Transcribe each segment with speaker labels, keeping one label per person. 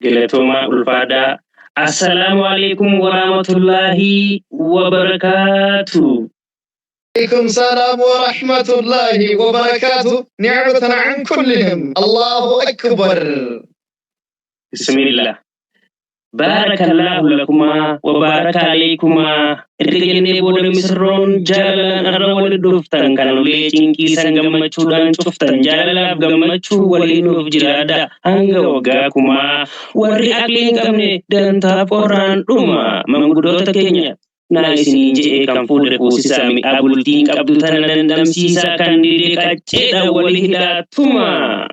Speaker 1: Galatoomaa ulfaadhaa. Assalaamu alaikum warahmatullaahi wabarakaatu.
Speaker 2: عليكم سلام ورحمة الله وبركاته نعمة عن كلهم الله أكبر
Speaker 1: Bismillah. Baarakallaahu lakumaa wa baaraka aleeykumaa. Erga jennee booda misirroon jaalalaan irra wali dhuftan kan ulee cinqiisan gammachuudhaan cuftan jaalalaaf gammachuu waliin nuuf jiraadha hanga waggaa kumaa. Warri aqlii hin qabne dantaa qorraan dhuma manguddoota keenya naa isiniin je'e kan fuudhe fuusisaa mi'aa bultiin qabdu tana dandamsiisaa kan dide qacceedha wali hidhaa tumaa.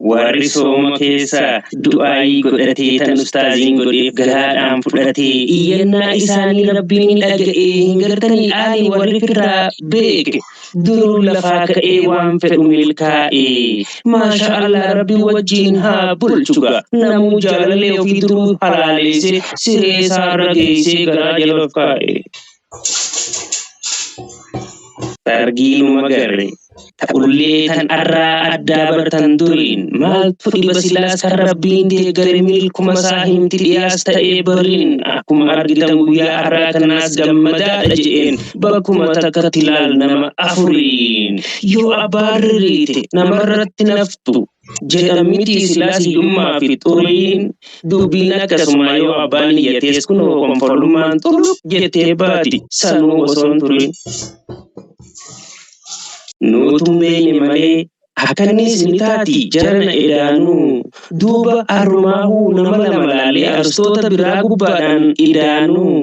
Speaker 1: Warri sooma keessa du'aayii godhatee tan ustaaziin godheef garaadhaan fudhatee iyyannaa isaanii rabbiin ni dhaga'ee hin gartanii aani warri firraa beeke duruu lafaa ka'ee waan fedhu milkaa'e maasha Allah rabbi wajjiin haa bulchuga namuu jaalallee ofii duruu halaaleessee siree isaarra geessee garaa jala of kaa'e. Sargii numa garre. Ta'ullee tan arraa addaa bartan duriin maaltu dhiba silaas kan rabbiin deeggare milkuma isaa himti dhiyaas ta'ee bariin akkuma argitan guyyaa arraa kanaas gammadaadha je'een bakkuma takkatti laal nama afuriin yoo abbaan ririite namarratti naftu jedhan mitii silaas hiyyummaa fi xuriin dubbiin akkasumaa yoo abbaan iyyatees kunoo konfolummaan xuluq jettee baati sanuu osoo hin turin. Nuutu hin beeyne malee akkanniis ni taati jarana edaanuu. Duuba arrumaahuu nama lama laallee arstoota biraa gubbaadhaan idaanuu.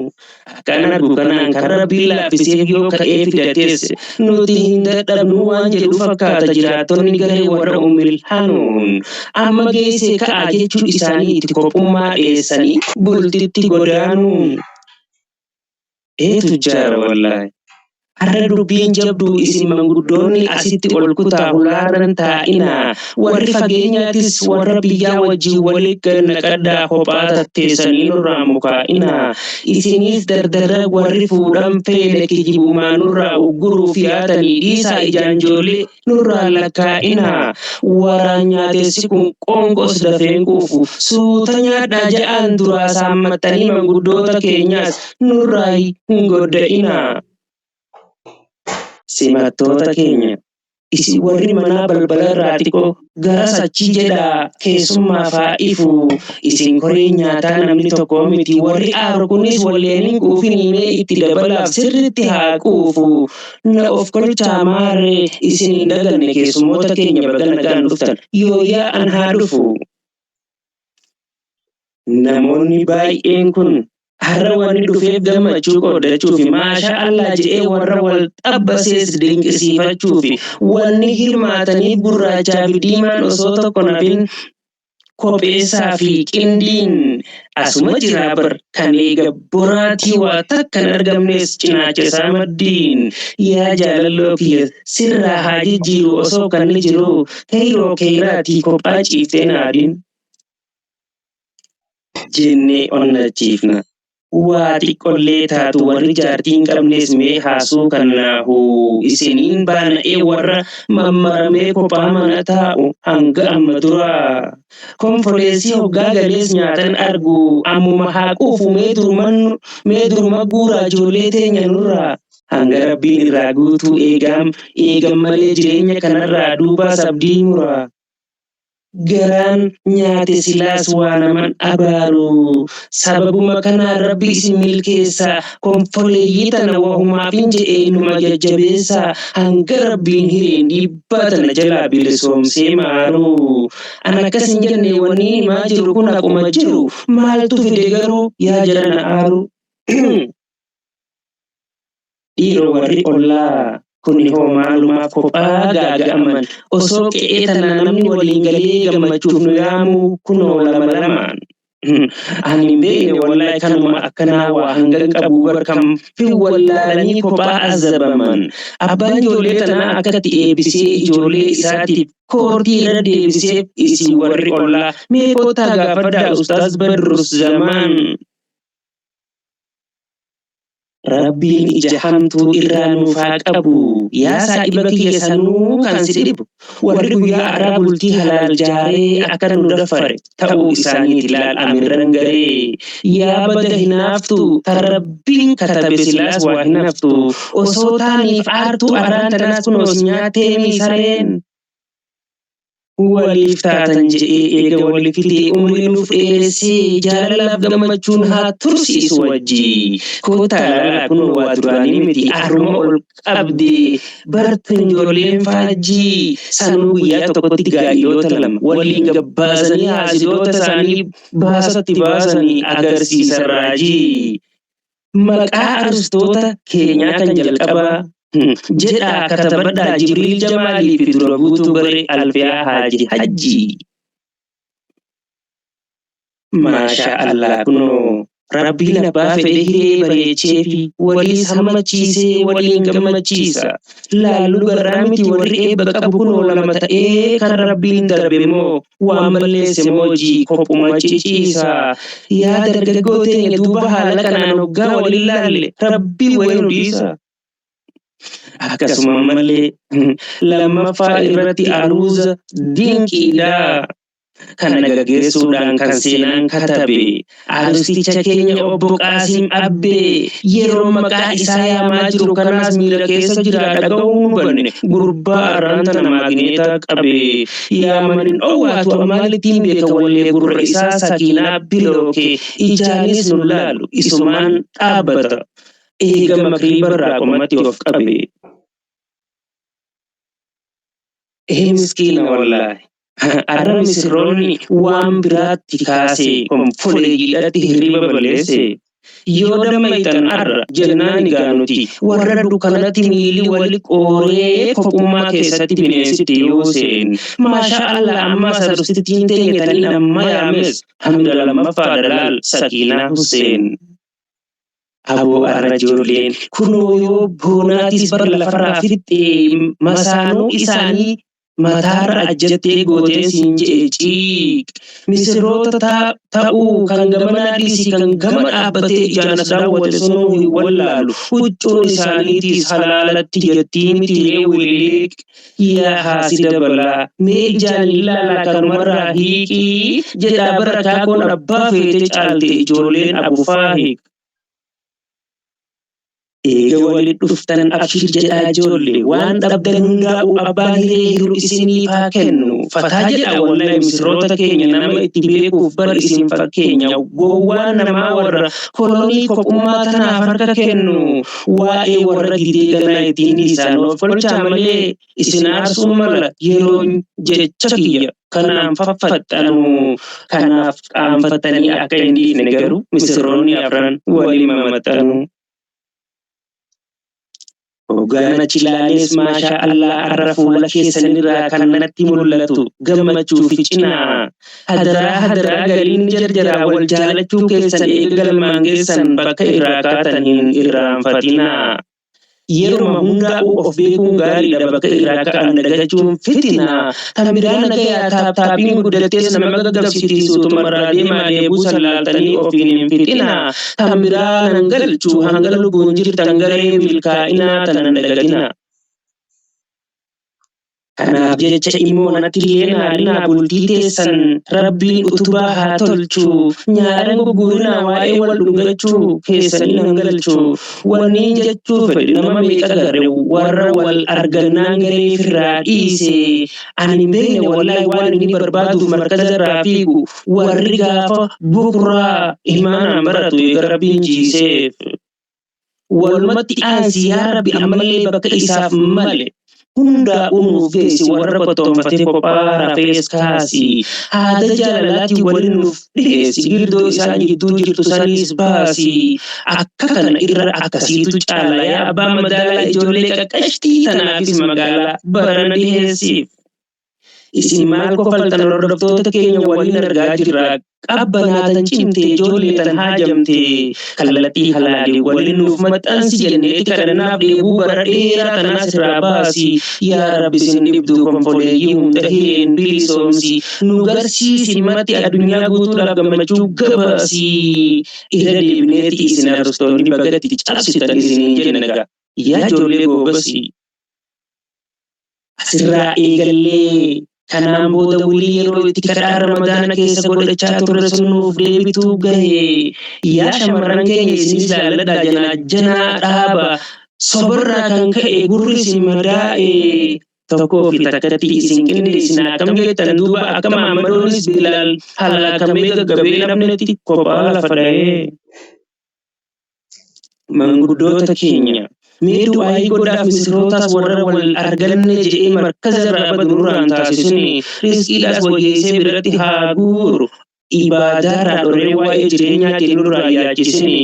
Speaker 1: Akkan argu kanaan kan Rabbiin laaffiseef yoo ka'ee fidates nuti hin dadhabnuu waan jedhu fakkaata jiraattonni garee warra Ummil Hanuun. Amma geessee ka'aa jechuu isaaniiti kophummaa dheessanii bultitti godaanuun. Ee tujjaara wallaahi. Har'a dubbiin jabduu isin manguddoonni asitti ol kutaa hulaarran taa'inaa. Warri fageenyaatis warra biyyaa wajjin wali gad naqadhaa kophaa tatteessanii nurraa mukaa'inaa. Isiniis dardarra warri fuudhan feene kijibumaa nurraa ugguruuf yaatanii dhiisaa ijaan ijoollee nurraa lakkaa'inaa. Waraan nyaatessi kun qoonqos dafeen quufu. Suuta nyaadhaa ja'aan duraa saammattanii manguddoota keenyaas nurraa hin godda'inaa. Simattoota keenya isin warri manaa balbalarraa xiqqoo garas achi jedhaa keessummaaf haa ifu. Isin koreen nyaataa namni tokko miti warri aaru kunis walleen hin quufinii mee itti dabalaaf sirritti haa quufu. Na of kolchaa maarree isin hin daganne keessummoota keenya baga nagaan dhuftan yooyyaa an haa dhufu. Namoonni baay'een kun har'a wanni dhufeef gammachuu qooddachuufi maashaa Allah je'ee warra wal xabbasees dinqisiifachuufi wanni hirmaataniif gurraachaa fi diimaan osoo tokko nafin kopheessaa fi qindiin asuma jiraa bar kan eega boraatii waa takka hin argamnes cinaacha isaa maddiin yaa jaalalloo kiyya sirraa haa jijjiiru osoo kanni jiruu keeyroo keeyraatii kophaa ciiftee naadin. jennee onnachiifna. Waa xiqqollee taatu warri jaartii hin qabnes mee haasuu kannaahu isiniin baana'ee warra mammaramee kophaa mana taa'u hanga amma duraa. Konfoleessii hoggaa galees nyaatan argu ammuma haa quufu mee duruma guuraa ijoollee teenya nurraa. Hanga rabbiin irraa guutuu eegaam eegan malee jireenya kanarraa duubaas abdii muraa. Garaan nyaate silaas waa naman abaaru. Sababuma kanaan Rabbi isin milkeessa. Konfoleeyyii tana wahumaafin je'ee numa jajjabeessa. Hanga Rabbiin hireen dhiibbaa tana jalaa bilisoomsee maaru. An akkas hin jenne wanniin himaa jiru kun haquma jiru. Maaltu fide garuu yaa jarana aaru. Dhiiroo warri ollaa kuni hoo maalumaaf kophaa gaaga'aman osoo qe'ee tanaa namni waliin galee gammachuuf nu yaamuu kunoo lama lamaan. Ani hin beekne wallahi kanuma akkanaa waa hangan qabuu bar kan fin wallaalanii kophaa azzabaman. Abbaan ijoollee tanaa akkatti eebbisee ijoollee isaatiif koortii irra deebiseef isin warri ollaa mee kottaa gaafadhaa Ustaaz Badrus Zamaan. Rabbiin ija hamtuu irraa nuuf haa qabu. Yaa saahiba kiyya, sanuu kan si dhibu, warri guyyaa arraa bultii halaal jaaree akka nu daffare ta'uu isaaniiti laal amirran garee. Yaa bada hinaaftu, tan Rabbiin katabe silaas waa hin haftu. Osoo taaniif aartuu arraan tanaas kunoo si nyaatteemii sareen. Waliif taatan je'ee eega wali fidee, umrii nuuf dheeressee jaalalaaf gammachuun haa tursiisu wajji. Koottaa ilaalaa, kunoo waa duraanii miti, arruma ol qabde bartun ijoolleen faajjii. Sanuu guyyaa tokkotti gaa'iloota lama waliin gabbaasanii haasidoota isaanii baasatti baasanii agarsiisan raajii. Maqaa arustoota keenyaa kan jalqabaa jedhaa katabadhaa: Jibriil Jamaalii fi dura buutuu garee Alfiyaa Haaji Hajji. Maashaa Allah, kunoo Rabbiin abbaa fedhe hiree bareechee fi waliis hammachiisee waliin gammachiisa. Laallu garraa miti, warri eebba qabu kunoo lama ta'ee, kan Rabbiin darbe moo waan balleesse moo jii kophuma ciciisa. Yaa dargaggoo teenya, duuba haala kanaan hoggaa waliin laalle Rabbii wayii nu dhiisa. Akkasuma mallee lammaffaa irratti aruuza dinqiidha. Kana gaggeessuudhaan kan seenaan katabe arusticha keenya obbo Qaasim Abbee. Yeroo maqaa isaa yaamaa jiru kanaas miira keessa jira, dhaga'uu nu banne gurbaa arraan tana maagineeta qabe. Yaamanin dhoowwaatu maalittiin beeka, wallee gurra isaa sakiinaa bilooke, ijaanis nu laalu, isumaan dhaabbata eega makriibarraa qomatti of qabe. Ee miskiina, wallaahi. Arra misirroonni waan biraatti kaasee konfoleeyyiidhatti hirriba balleesse. Yoo dammaytan arra jennaan egaa nuti warra dukkanatti miilli wali qooree kophummaa keessatti bineensitti yoo seen. Maashaa Allah, ammaas arustittiin teenya taniin amma yaames hamira lammaffaa dalaal Sakiinaa Husseen. Aboo, arra ijoolleen kunoo yoo boonaatis bar lafarraa fixxee masaanuu isaanii mataarra ajjattee gooteen siin je'e ciiq. Misirroota ta'uu kan gamanaa dhiisii, kan gama dhaabbatee ijaan as daawwate sunuu hin wallaalu. Huccuun isaaniitiis halaalatti jettii miti ree wiliiliq. Yaa haasida balaa, mee ijaan hin laalaa, kanumarraa hiiqii jedhaa bara kaakoon abbaa feete caalte ijoolleen abufaahiq. Eega walit dhuftan abshir jedhaa ijoolle, waan dhabdan hundaa'u abbaan hiree hiru isiniif haa kennu. Fataa jedhaa, wallahi misirroota keenya nama itti beekuuf bar isin fakkeenya. Gowwaan namaa warra kolonii kophummaa tanaaf harka kennu. Waa'ee warra didee ganaa ittiin dhiisaa, nuuf kolchaa malee isin aarsuu mala yeroon jecha kiyya kanaan faffaxxanu. Kanaaf qaanfattanii akka hin dhiifne garuu misirroonni afran walii mamaxxanu. Hoggaan achi ilaalees, maashaa Allah, arra fuula keessanirraa kan natti mul'atu gammachuu fi cinaa. Hadaraa hadaraa, galiin jarjaraa, wal jaalachuu keessan eega galmaan geessan bakka irraa kaatan hin irraanfatinaa. Yeruma hundaa'u of beekuun gaariidha, bakka irraa ka'an dagachuun fitinaa. Tan biraa nagayaa, taaptaappiin guddattees nama gaggabsitii, suutumarraa deemaa, deebuu san laaltanii ofiin hin fixinaa. Tan biraa nan galchu, hanga lubbuun jirtan garee milkaa'inaa tanan dagatinaa. Kanaaf jecha immoo natti illee naarinaa, bultii teessan Rabbiin utubaa haa tolchu. Nyaaran gugguurinaa, waa'ee wal dhungachuu keessanii nan galchu. Wanniin jechuu fedhe, nama meeqa garre warra wal argannaan garee firraa dhiise. Ani hin beekne wallaahi waan inni barbaaduuf markaza irraa fiigu, warri gaafa bukuraa imaanaan baratu eega Rabbiin jiiseef. Walumatti aansi, yaa Rabbi, ammallee bakka isaaf male hundaa uumuuf geessi, warra kottoonfatee kophaa rafees kaasi, haada jaalalaatiin waliin nuuf dhiheessi, girdoo isaan jidduu jirtu saniis baasi. Akka kana irra akkasiitu caala, yaa abbaa madaalaa, ijoollee qaqqashtii tanaafis magaalaa barana dhiheessiif. Isin maal kofaltan hordoftoota keenya waliin argaa jirra. Qabbanaatan cimte ijoolleetan haajamte kallattii halaalii waliin nuuf maxxansi jenneetti kadhannaaf dheebuu bara dheeraa tanaas irraa baasi. Yaa Rabbi sin dhibdu konfoleeyyii hunda hireen bilisoomsi. Nu garsiisi matti addunyaa guutuudhaaf gammachuu gabaasi. Irra deebineetti isin artistoonni bagatti cabsitan isiniin jenna gaa. Yaa ijoollee goobasii. Asirraa eegallee kanaan booda wilii yeroo itti kadhaa Ramadaana keessa godhachaa turre sun nuuf deebituu gahe. Yaa shamarran keenya isinis laalladhaa janaa janaa dhaaba. Sobarraa kan ka'e gurri isin madaa'e. Tokkoo fi takkatti isin qindeessina akkam jettan duuba akka Mahammadoonis Bilaal halaakamee gaggabee nafnetti kophaa lafa dha'ee. Manguddoota keenya mee du'aayii godhaaf misirrootaas warra wal arganne je'ee markaza irraa badu nurraan taasisuni rizqiidhaas wayyeessee biratti haa guuru ibaadaarraa dhoree waa'ee jireenyaatiin nurraa yaachisini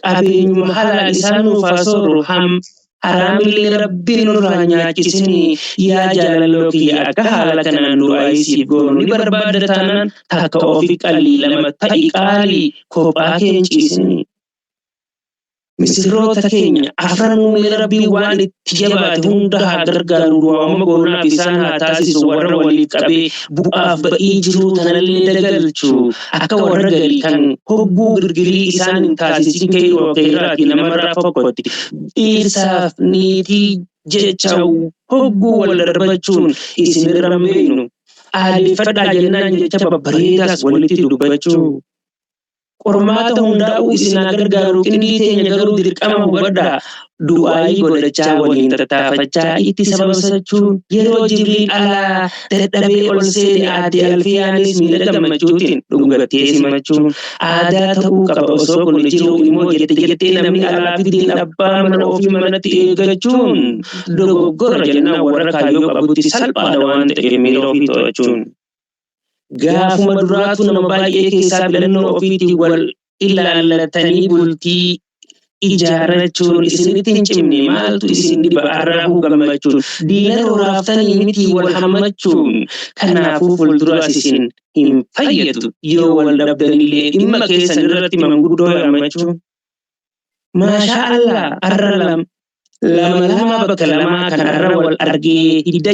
Speaker 1: qabeenyuma halaal isaan nuuf haa sooru ham haraamillee rabbiin nurraa nyaachisini yaa jaalalloo kiyya akka haala kanaan du'aayii siif goonu ni barbaadda taanaan takka ofi qallii lama ta'i qaalii kophaa kee hin ciisini. Misirroota keenya afranuu mee Rabbiin waan itti jabaate hunda haa gargaaru du'aa'uma goonaaf isaan haa taasisu warra waliif qabee bu'aaf ba'ii jiruu tanallee dagalchu akka warra garii kan hogguu girgirii isaan hin taasisin keeyroo keeyraati namarraa fokkotti dhiirsaaf niitii jecha hogguu wal darbachuun isinirra hin beeynu aadeeffadhaa jennaan jecha babbareedaas walitti dubbachuu. Qormaata hundaa'uu isin haa gargaaru qindii teenya garuu dirqama hubadhaa du'aayii godhachaa waliin tattaafachaa itti sababsachuun yeroo Jibriil alaa dadhabee ol seene aadde Alfiyaanis miira gammachuutiin dhungattee simachuun aadaa ta'uu qaba osoo kun jiruu immoo jette jettee namni alaa fideen abbaa mana ofii manatti eeggachuun dogoggora jennaan warra kaayyoo qabutti salphaadha waan ta'eef miira ofii to'achuun. Gaafuma duraatu nama baay'ee keessaa filannoo ofiitiin wal ilaallatanii bultii ijaarrachuun isinitti hin cimne maaltu isin dhiba arraahuu gammachuun diina rooraaftanii miti wal hammachuun kanaafuu fuulduraas isin hin fayyadu yoo wal dhabdanillee dhimma keessan irratti manguddoo yaammachuun. Maashaa Allah arra lama lama bakka lamaa kan arra wal argee hidda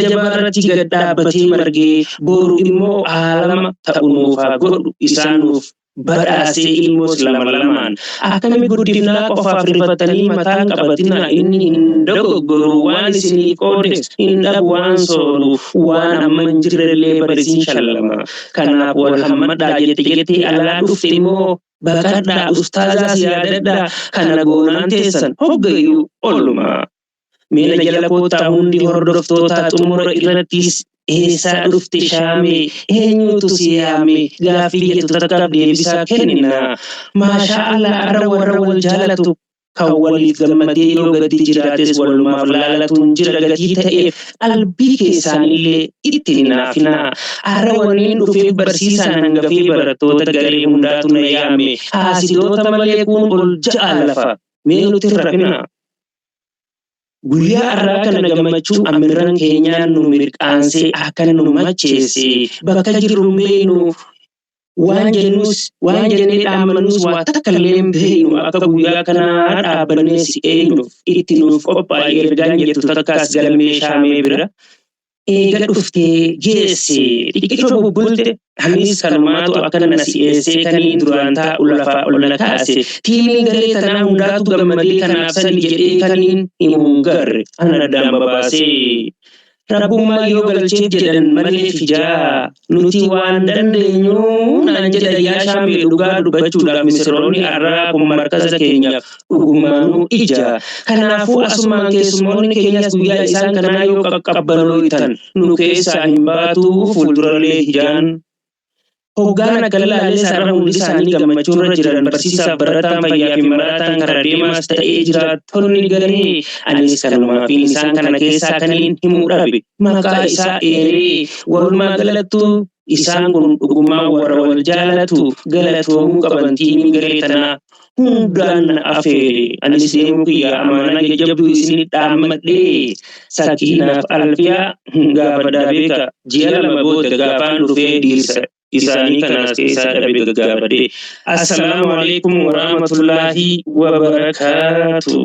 Speaker 1: jabaa irratti gad dhaabbatee margee boru immoo aalama ta'u nuuf haa godhu isaan nuuf badhaasee ilmoos lama lamaan akkami guddifnaa qofaaf rifattanii mataan qabatinaa inni hin dogoggoru waan isinii qoodes hin dhabu waan sooru waan amma hin jirrellee bar isin shallama kanaaf wal hammadhaa jette jettee alaa dhufte immoo Baqadhaa ustaazaas yaadadhaa kana goonaan teessan hoggayyuu olluma. Mee na jala koottaa hundi hordoftootaa xumura irrattis eessaa dhufte shaamee eenyuutu si yaame gaaffii jettu takkaaf deebisaa kennina. Maashaa Allah arra warra wal jaalatu kan waliif gammadee yoo gaddi jiraates walumaaf laalatuun jira gatii ta'eef qalbii keessaanillee itti hin hinaafinaa. Arra wanniin dhufeef barsiisaan hangafee barattoota garee hundaatu na yaame haasidoota malee kuun ol ja'a lafa mee nuti hin rafinaa. Guyyaa arraa kana gammachuu amirran keenyaan nu mirqaansee akkan nu macheesse bakka jirru hin beeynu Waan jennus, waan jennee dhaammannus waa takka illee hin beeknu akka guyyaa kanaa dhaabbannee si eegnuuf itti nuuf qophaa'i ergaan jettu takkaas galmee Shaamee bira eega dhuftee geesse xiqqisho bubbulte anis kanumaatu akkana na si'eessee kaniin duraan taa'u lafaa ol na kaase tiimiin garee tanaa hundaatu gammadee kanaaf sani jedhee kaniin himuun garre an addaan babaasee Rabbummaan yoo galcheef jedhan malee fijaa nuti waan dandeenyu naan jedhan yaa shaamee dhugaa dubbachuudhaaf misirroonni arraa kun markaza keenyaaf dhugumaanuu ija kanaafuu asumaan keessummoonni keenyas guyyaa isaan kanaa yoo qaqqabbanooytan nu keessaa hin baatuu fuuldurallee hijaan Hoggaan akka laales har'a hundi isaanii gammachuurra jiran barsiisaaf barataan fayyaa fi maraataan kara deemaas ta'ee jiraattonni garee anis kanumaafin isaan kana keessaa kaniin himuu dhabe maqaa isaa eeree walumaa galattuu Isaan kun dhugumaan warra wal jaalatu galatoomuu qaban tiimii garee tanaa hundaan na afeere. Anis deemuu kiyya amaanaa jajjabduu isinit dhaammadhee Sakiinaaf Alfiyaa gaafadhaa beeka. Ji'a 2 booda gaafaan dhufee dhiirsa isaanii kana as keessaa dhabe gaggaafadhe. Assalaamu Aleykum Warahmatullaahi Wabarakaatu.